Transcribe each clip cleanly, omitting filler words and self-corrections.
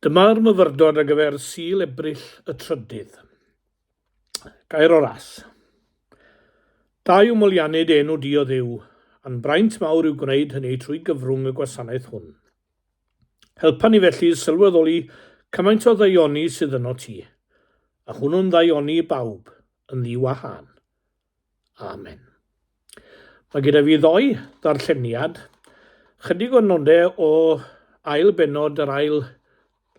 Dyma'r myfyrdod ar gyfer Sul Ebrill y Trydydd. Gair o'r as. Da yw moliannu dy enw di o Dduw, a'n braint mawr yw gwneud hynny trwy gyfrwng y gwasanaeth hwn. Helpa ni felly i sylweddoli cymaint o ddaioni sydd yno ti, a hwnnw'n ddaioni i bawb, yn ddi-wahân. Amen. Mae gyda fi ddoe ddarlleniad, chydig o nodau o ail bennod yr ail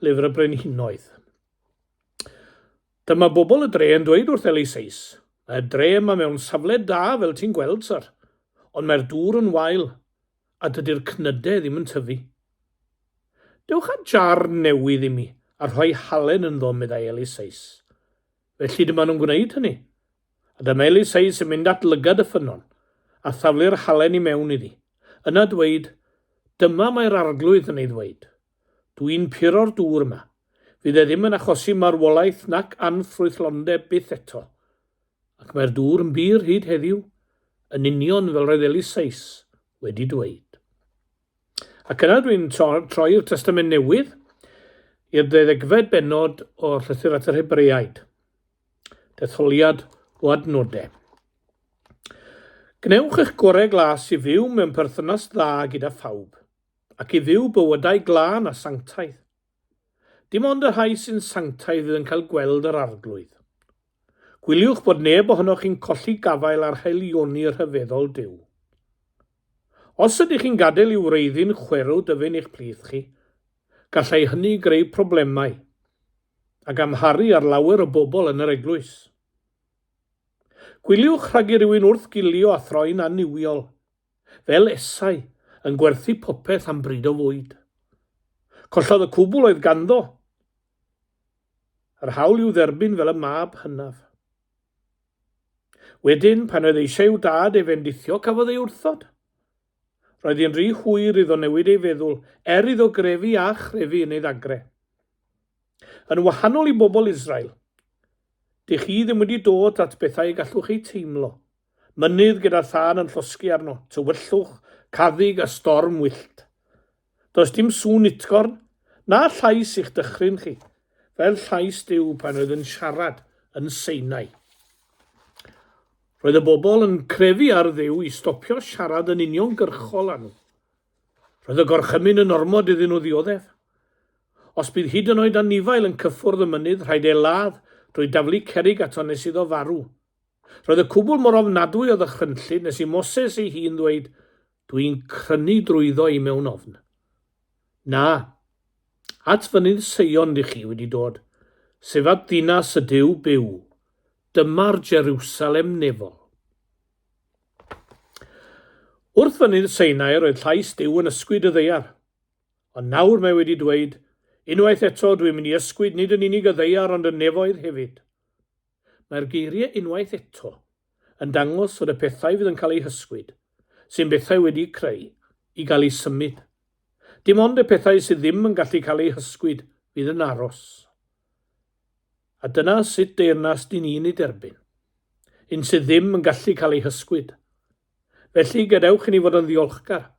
lyfr y brenhinoedd. Dyma bobl y dre yn dweud wrth Eliseus, mae'r dre yma mewn safle da fel ti'n gweld, syr, ond mae'r dŵr yn wael a dydy'r cnydau ddim yn tyfu. Dewch â jar newydd i mi a rhoi halen ynddo, meddai Eliseus. Felly dyma nhw'n gwneud hynny. A dyma Eliseus yn mynd at lygad y ffynnon, a thaflu'r halen i mewn iddi. Yna dweud, Dyma mae'r Arglwydd yn ei ddweud. Dw i'n puro'r dŵr yma. Fydd e ddim yn achosi marwolaeth nac anffrwythlondeb byth eto. Ac mae'r dŵr yn bur hyd heddiw, yn union fel roedd Eliseus wedi dweud. Ac yna dwi'n troi i'r Testament Newydd, i'r deuddegfed bennod o'r Llythyr at yr Hebreaid. Detholiad o adnodau. Gwnewch eich gorau glas i fyw mewn perthynas dda gyda phawb, ac i fyw bywydau glân a sanctaidd. Dim ond y rhai sy'n sanctaidd fydd yn cael gweld yr Arglwydd. Gwyliwch bod neb ohonoch chi'n colli gafael ar haelioni rhyfeddol Duw. Os ydych chi'n gadael i wreiddyn chwerw dyfu'n eich plith chi, gallai hynny greu problemau ac amharu ar lawer o bobl yn yr eglwys. Gwyliwch rhag i rywun wrthgilio a throi'n annuwiol, fel Esau, yn gwerthu popeth am bryd o fwyd. Collodd y cwbl oedd ganddo, yr hawl i'w dderbyn fel y mab hynaf. Wedyn, pan oedd eisiau i'w dad ei fendithio, cafodd ei wrthod. Roedd hi'n rhy hwyr iddo newid ei feddwl, er iddo grefu a chrefu yn ei ddagre. Yn wahanol i bobl Israel, dych chi ddim wedi dod at bethau y gallwch eu teimlo, mynydd gyda thân yn llosgi arno, tywyllwch, caddug a storm wyllt. Does dim sŵn utgorn, na llais i'ch dychryn chi, fel llais Duw pan oedd yn siarad yn Sinai. Roedd y bobl yn crefu ar Dduw i stopio siarad yn uniongyrchol â nhw. Roedd y gorchymyn yn ormod iddyn nhw ddioddef. Os bydd hyd yn oed anifail yn cyffwrdd y mynydd, rhaid ei ladd drwy daflu cerrig ato nes iddo farw. Roedd y cwbl mor ofnadwy o ddychrynllyd nes i Moses ei hun ddweud, Dw i'n crynu drwyddo i mewn ofn. Na, at fynydd Seion dych chi wedi dod, sef at ddinas y Duw byw, dyma'r Jeriwsalem nefol. Wrth fynydd Sinai roedd llais Duw yn ysgwyd y ddaear. Ond nawr mae wedi dweud, Unwaith eto dw i'n mynd i ysgwyd nid yn unig y ddaear ond y nefoedd hefyd. Mae'r geiriau unwaith eto yn dangos fod y pethau fydd yn cael eu hysgwyd, sy'n bethau wedi'u creu, i gael eu symud. Dim ond y pethau sydd ddim yn gallu cael eu hysgwyd fydd yn aros. A dyna sut deyrnas dyn ni'n ei derbyn. Un sydd ddim yn gallu cael ei hysgwyd. Felly, gadewch i ni fod yn ddiolchgar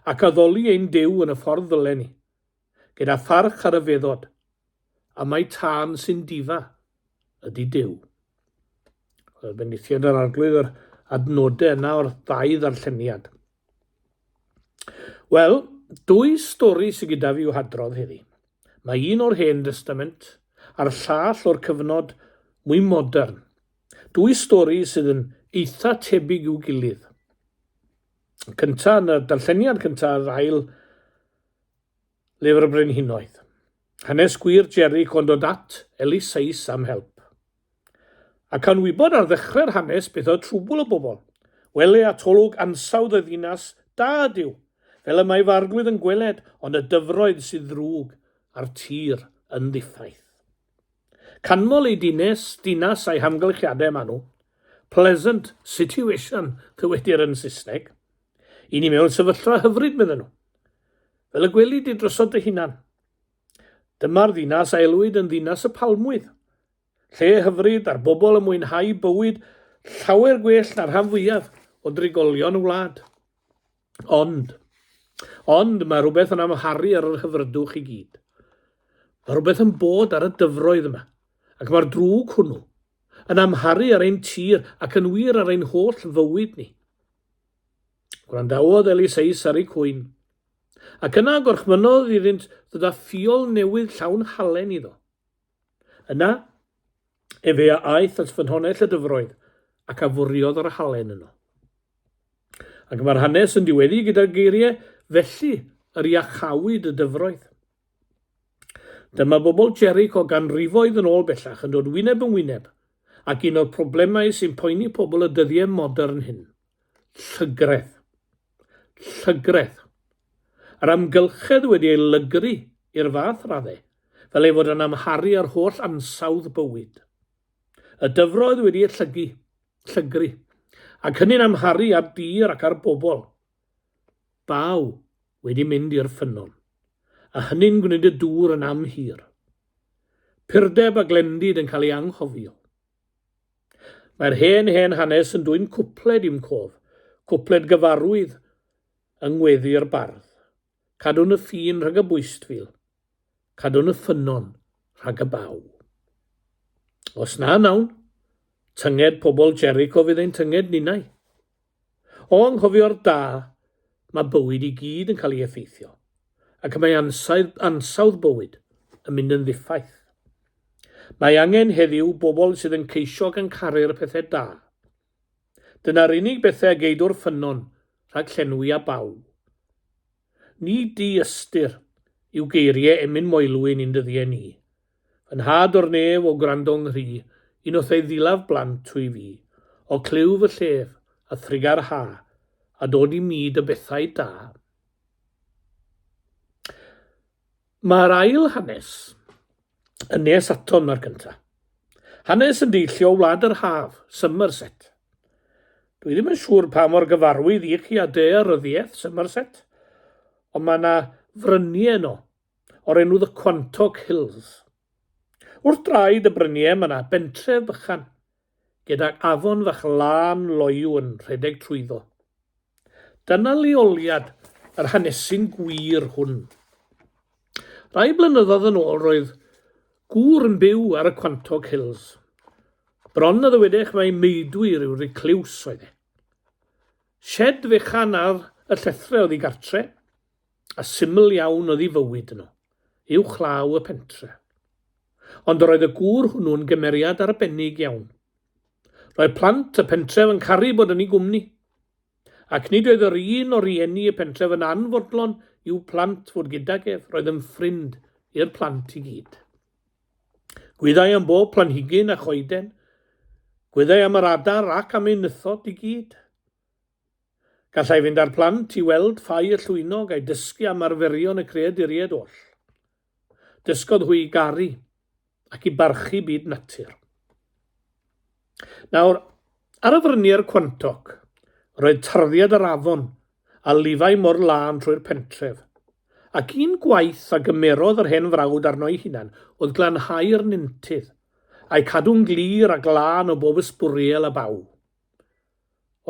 ac addoli ein Duw yn y ffordd ddylen ni, gyda pharch a rhyfeddod, a mai tân sy'n difa ydy Duw. Oedd bendithiad yr Arglwydd yr adnodau yna o'r ddau ddarlleniad. Wel, dwy stori sydd gyda fi i'w hadrodd heddi. Mae un o'r Hen Destament a'r llall o'r cyfnod mwy modern. Dwy stori sydd yn eitha tebyg i'w gilydd. Y cyntaf, yn y darlleniad cyntaf, yr ail Lyfr y Brenhinoedd. Hanes gwir Jericho'n dod at Eliseus am help. A cawn wybod ar ddechrau'r hanes beth oedd trwbwl y bobl. Wele atolwg ansawdd y ddinas, da ydyw, fel y mae fy arglwydd yn gweled, ond y dyfroedd sydd ddrwg, a'r tir yn ddiffaith. Canmol ei dines, dinas a'i hamgylchiadau maen nhw. Pleasant situation, dywedir yn Saesneg. I ni mewn sefyllfa hyfryd, medden nhw. Fel y gweli di drosodd dy hunan. Dyma'r ddinas a elwid yn ddinas y palmwydd. Lle hyfryd a'r bobl yn mwynhau bywyd llawer gwell na'r rhan fwyaf o drigolion y wlad. Ond, ond mae rhywbeth yn amharu ar yr hyfrydwch i gyd. Mae rhywbeth yn bod ar y dyfroedd yma, ac mae'r drwg hwnnw yn amharu ar ein tir ac yn wir ar ein holl fywyd ni. Gwrandawodd Eliseus ar eu cwyn, ac yna gorchmynnodd iddynt ddod â ffiol newydd llawn halen iddo. Yna, efe a aeth at ffynhonnell y dyfroedd ac a fwriodd yr halen yno. Ac mae'r hanes yn diweddu gyda'r geiriau, felly yr iachawyd y dyfroedd. Dyma bobl Jericho ganrifoedd yn ôl bellach yn dod wyneb yn wyneb ag un o'r problemau sy'n poeni pobl y dyddiau modern hyn, llygredd. Llygredd. Yr amgylchedd wedi ei lygru i'r fath raddau fel ei fod yn amharu ar holl ansawdd bywyd. Y dyfroedd wedi eu llygu, llygru, ac hynny'n amharu ar dir ac ar bobl. Baw wedi mynd i'r ffynnon, a hynny'n gwneud y dŵr yn amhur. Purdeb a glendid yn cael ei anghofio. Mae'r hen, hen hanes yn dwyn cwpled i'm cof, cwpled gyfarwydd yng ngweddi'r bardd. Cadwn y ffin rhag y bwystfil, cadwn y ffynnon rhag y baw. Os na wnawn, tynged pobl Jericho fydd ein tynged ninnau. O anghofio'r da, mae bywyd i gyd yn cael ei effeithio, ac mae ansawdd, ansawdd bywyd yn mynd yn ddiffaith. Mae angen heddiw bobl sydd yn ceisio ac yn caru'r pethau da. Dyna'r unig bethau a geidw'r ffynnon rhag llenwi â baw. Nid di-ystyr yw geiriau emyn Moelwyn i'n dyddiau ni. Fy nhad o'r nef, o gwrando 'nghri, un o'th eiddilaf blant wyf fi, o clyw fy llef, a thriga'r ha, a dod i mi dy bethau da. Mae'r ail hanes yn nes atom na'r cyntaf. Hanes yn deillio o wlad yr haf, Somerset. Dwi ddim yn siŵr pa mor gyfarwydd i chi â daearyddiaeth Somerset, ond mae yna fryniau yno o'r enw The Quantock Hills. Wrth draed y bryniau mae yna bentref bychan, gydag afon fach lân loyw yn rhedeg trwyddo. Dyna leoliad yr hanesyn gwir hwn. Rai blynyddoedd yn ôl roedd gŵr yn byw ar y Quantock Hills. Bron a ddywedech mai meudwy rhyw recluse oedd e. Shed fechan ar y llethrau oedd ei gartre, a syml iawn oedd ei fywyd yno, uwchlaw y pentre. Ond yr oedd y gŵr hwnnw'n gymeriad arbennig iawn. Roedd plant y pentref yn caru bod yn ei gwmni, ac nid oedd yr un o rieni y pentref yn anfodlon i'w plant fod gydag ef, roedd yn ffrind i'r plant i gyd. Gwyddai am bob planhigyn a choeden, gwyddai am yr adar ac am eu nythod i gyd. Gallai fynd â'r plant i weld ffau y llwynog a'i dysgu am arferion y creaduriaid oll. Dysgodd hwy i garu ac i barchu byd natur. Nawr, ar y fryniau'r Quantock, roedd tarddiad yr afon a lifai mor lân trwy'r pentref, ac un gwaith a gymerodd yr hen frawd arno'i hunan oedd glanhau'r nentydd, a'u cadw'n glir a glân o bob ysbwriel a baw.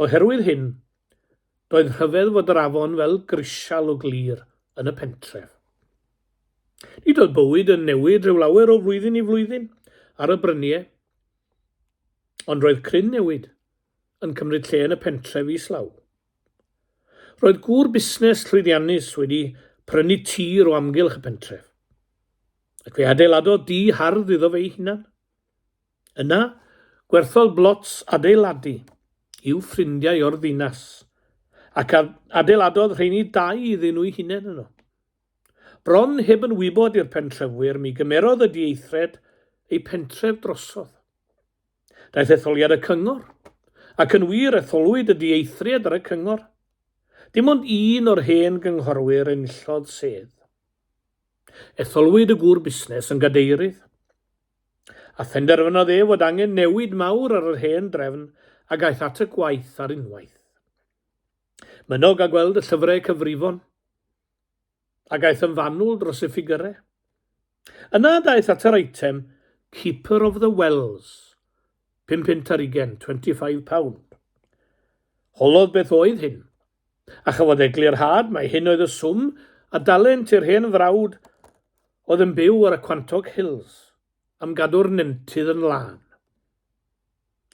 Oherwydd hyn, doedd rhyfedd fod yr afon fel grisial o glir yn y pentref. Nid oedd bywyd yn newid rhyw lawer o flwyddyn i flwyddyn ar y bryniau, ond roedd cryn newid yn cymryd lle yn y pentref islaw. Roedd gŵr busnes llwyddiannus wedi prynu tir o amgylch y pentref, ac fe adeiladodd dŷ hardd iddo fe'i hunan. Yna, gwerthodd blots adeiladu i'w ffrindiau o'r ddinas, ac adeiladodd rheini dai iddyn nhw'u hunain yno. Bron heb yn wybod i'r pentrefwyr, mi gymerodd y dieithred eu pentref drosodd. Daeth etholiad y cyngor, ac yn wir etholwyd y dieithriad ar y cyngor. Dim ond un o'r hen gynghorwyr enillodd sedd. Etholwyd y gŵr busnes yn gadeirydd. A phenderfynodd ef fod angen newid mawr ar yr hen drefn ac aeth at y gwaith ar unwaith. Mynnog a gweld y llyfrau cyfrifon, ac aeth yn fanwl dros y ffigyrau. Yna daeth at yr eitem Keeper of the Wells, 5 punt ar ugain, 25 pound. Holodd beth oedd hyn, a chafodd eglurhad mai hyn oedd y swm a dalent i'r hen frawd. oedd yn byw ar y Quantock Hills am gadw'r nentydd yn lân.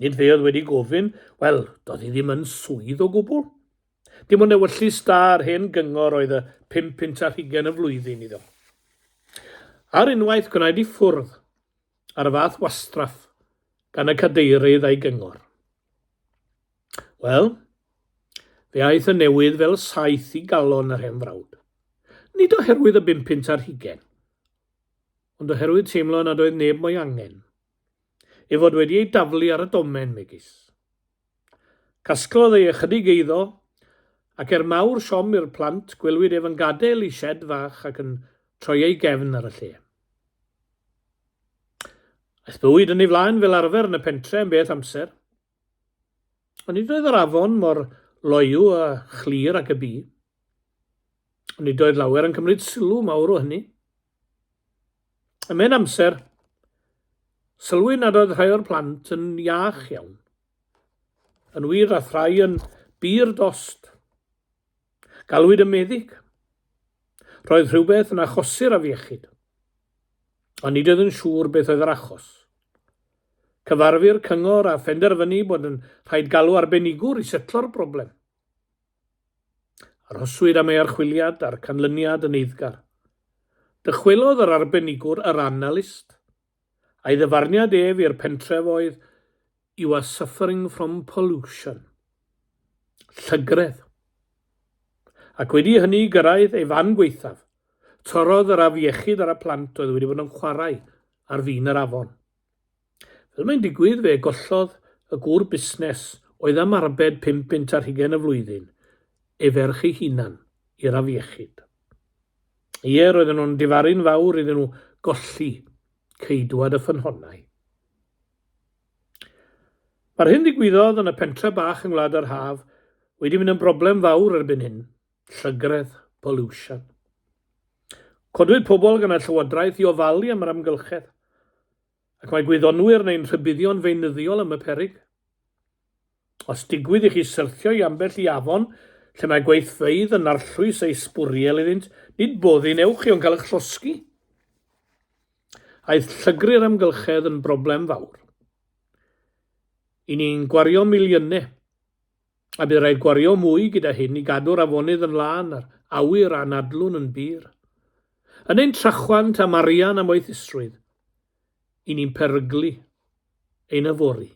Nid fe oedd wedi gofyn, wel, doedd hi ddim yn swydd o gwbl. Dim ond ewyllys da yr hen gyngor oedd y £5.20 y flwyddyn iddo. Ar unwaith gwnaed i ffwrdd ar y fath wastraff gan y cadeirydd a'i gyngor. Wel, fe aeth y newydd fel saeth i galon yr hen frawd. Nid oherwydd y £5.20, ond oherwydd teimlo nad oedd neb mo'i angen. Ei fod wedi ei daflu ar y domen, megis. Casglodd ei ychydig eiddo, ac er mawr siom i'r plant, gwelwyd ef yn gadael ei sied fach ac yn troi ei gefn ar y lle. Aeth bywyd yn ei flaen fel arfer yn y pentre am beth amser. Ond nid oedd yr afon mor loyw a chlir ag y bu. Ond nid oedd lawer yn cymryd sylw mawr o hynny. Ymhen amser, sylwi nad oedd rhai o'r plant yn iach iawn. Yn wir, a thrai yn bur dost. Galwyd y meddyg. Roedd rhywbeth yn achosi'r afiechyd. Ond nid oedd yn siŵr beth oedd yr achos. Cyfarfu'r cyngor a phenderfynu bod yn rhaid galw arbenigwr i setlo'r broblem. Arhoswyd am ei archwiliad a'r canlyniad yn eiddgar. Dychwelodd yr arbenigwr, yr analyst, a'i ddyfarniad ef i'r pentref oedd You are suffering from pollution. Llygredd. Ac wedi hynny gyrraedd ei fan gwaethaf, torrodd yr afiechyd ar y plant oedd wedi bod yn chwarae ar fin yr afon. Fel mae'n digwydd, fe gollodd y gŵr busnes oedd am arbed £5.20 y flwyddyn, ei ferch ei hunan, i'r afiechyd. Ie, roedden nhw'n difaru'n fawr iddyn nhw golli ceidwad y ffynhonnau. Mae'r hyn ddigwyddodd yn y pentre bach yng Ngwlad yr Haf wedi mynd yn broblem fawr erbyn hyn, llygredd, pollution. Codwyd pobl gan y llywodraeth i ofalu am yr amgylchedd, ac mae gwyddonwyr neu'n rhybuddio'n feunyddiol am y peryg. Os digwydd i chi syrthio i ambell i afon lle mae gweithfeydd yn arllwys eu sbwriel iddynt, nid boddi newch chi ond cael eich llosgi. Aeth llygru'r amgylchedd yn broblem fawr. I ni'n gwario miliynau A bydd rhaid gwario mwy gyda hyn i gadw'r afonydd yn lân a'r awyr anadlwn yn bur. Yn ein trachwant am arian a moethusrwydd, i ni'n peryglu ein yfory.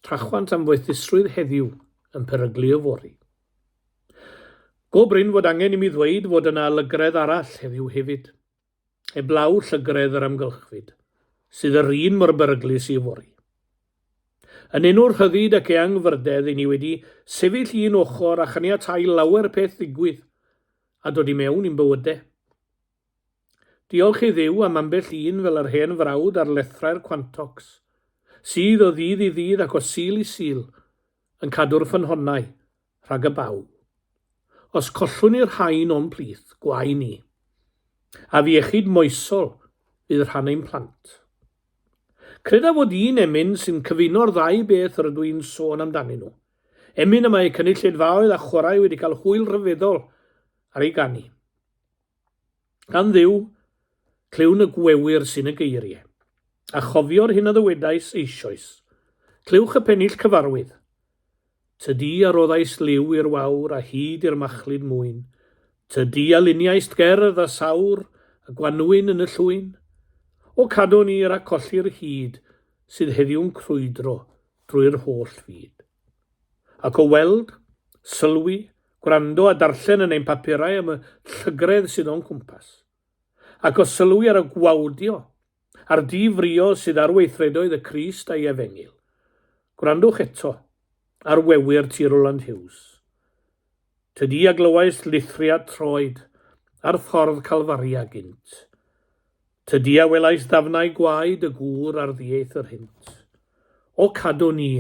Trachwant am foethusrwydd heddiw yn peryglu yfory. Go brin fod angen i mi ddweud fod yna lygredd arall heddiw hefyd. heblaw llygredd yr amgylchfyd, sydd yr un mor beryglus i yfory. Yn enw'r rhyddid ac eangfrydedd, i ni wedi sefyll un ochr a chaniatáu lawer peth ddigwydd a dod i mewn i'n bywydau. Diolch i Dduw am ambell un fel yr hen frawd ar lethrau'r Quantox, sydd o ddydd i ddydd ac o Sul i Sul yn cadw'r ffynhonnau rhag y baw. Os collwn ni'r rhain o'n plith, gwae ni. Afiechyd moesol fydd rhan ein plant. Credaf fod un emyn sy'n cyfuno'r ddau beth yr ydw i'n sôn amdanyn nhw. Emyn y mae cynulleidfaoedd a chorau wedi cael hwyl rhyfeddol ar ei ganu. Gan Dduw, clywn y gwewyr sy'n y geiriau, a chofio'r hyn a ddywedais eisoes. Clywch y pennill cyfarwydd. Tydi a roddais liw i'r wawr a hyd i'r machlud mwyn. Tydi a luniaist gerdd a sawr y gwanwyn yn y llwyn. O cadw ni rhag colli'r hud sydd heddiw'n crwydro drwy'r holl fyd. Ac o weld, sylwi, gwrando a darllen yn ein papurau am y llygredd sydd o'n cwmpas. Ac o sylwi ar y gwawdio a'r di-frio sydd ar weithredoedd y Crist a'i Efengyl, gwrandwch eto ar wewyr T. Rowland Hughes. Tydi a glywaist lithriad troed ar ffordd Calfaria gynt. Tydi a welaist ddafnau gwaed y gŵr ar ddieithr hynt. O cadw ni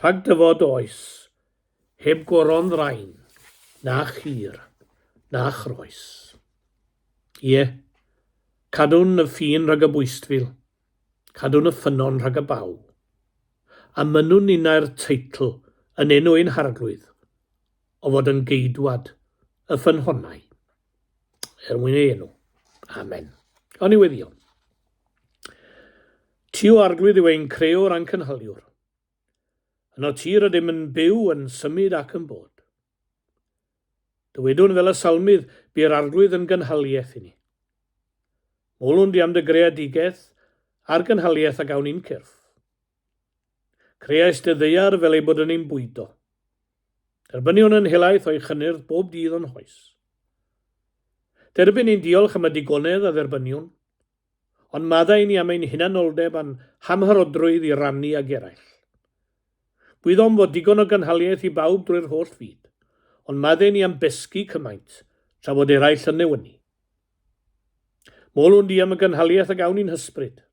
Rhag dyfod oes heb goron ddrain, na chur, na chroes. Ie, cadwn y ffin rhag y bwystfil, cadwn y ffynnon rhag y baw. A mynnwn ninnau'r teitl yn enw ein Harglwydd o fod yn geidwad y ffynhonnau. Er mwyn ei enw. Amen. O'n i weddio. Ti o Arglwydd yw ein crëwr a'n cynhaliwr. Yno ti rydym yn byw, yn symud ac yn bod. Dywedwn fel y salmydd, bu'r Arglwydd yn gynhaliaeth i ni. Molwn di am dy greadigaeth a'r gynhaliaeth a gawn i'n cyrff. Creais dy ddaear fel ei bod yn ein bwydo. Derbyniwn yn helaeth o'i chynnyrdd bob dydd o'n hoes. Derbyn ein diolch am y digonedd a dderbyniwn, ond maddau i ni am ein hunanoldeb a'n hamharodrwydd i rannu ag eraill. Gwyddom fod digon o gynhaliaeth i bawb drwy'r holl fyd, ond maddau ni am besgi cymaint tra fod eraill yn newynu. Molwn di am y gynhaliaeth a gawn i'n hysbryd.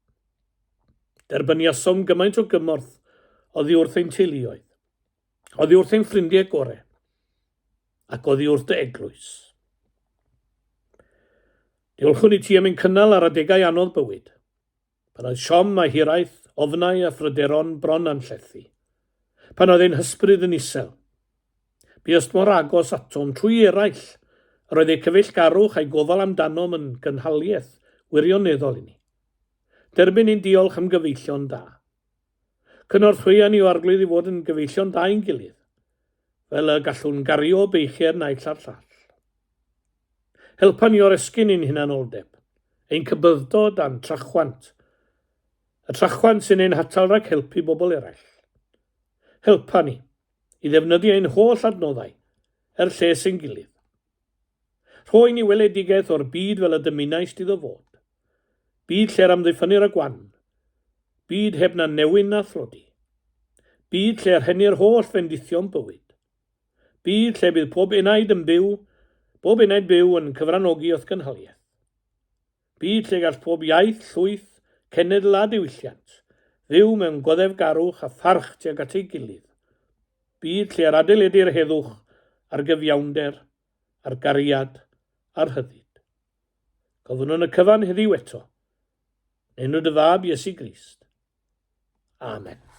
Derbyniasom gymaint o gymorth oddi wrth ein teuluoedd, oddi wrth ein ffrindiau gore, ac oddi wrth dy eglwys. Diolchwn i ti am ein cynnal ar adegau anodd bywyd. Pan oedd siom a hiraeth, ofnau a phryderon bron a'n llethu. Pan oedd ein hysbryd yn isel. Buost mor agos atom trwy eraill, yr oedd eu cyfeillgarwch a'u gofal amdanom yn gynhaliaeth wirioneddol i ni. Derbyn ein diolch am gyfeillion da. Cynorthwya ni o Arglwydd i fod yn gyfeillion da i'n gilydd, fel y gallwn gario beichiau'r naill a'r llall. Helpa ni oresgyn ein hunanoldeb, ein cybyddod a'n trachwant, y trachwant sy'n ein hatal rhag helpu bobl eraill. Helpa ni i ddefnyddio ein holl adnoddau er lles ein gilydd. Rho i ni weledigaeth o'r byd fel y dymunaist iddo fod. Byd lle'r amddiffynnir y gwan. Byd heb na newyn na thlodi. Byd lle rhennir holl fendithion bywyd. Byd lle bydd pob enaid yn byw, bob enaid byw yn cyfranogi o'th gynhaliaeth. Byd lle gall pob iaith, llwyth, cenedl a diwylliant fyw mewn goddefgarwch a pharch tuag at ei gilydd. Byd lle yr adeiledir heddwch ar gyfiawnder, ar gariad, a'r rhyddid. Gofynnwn y cyfan heddiw eto, yn enw dy Fab Iesu Grist. Amen.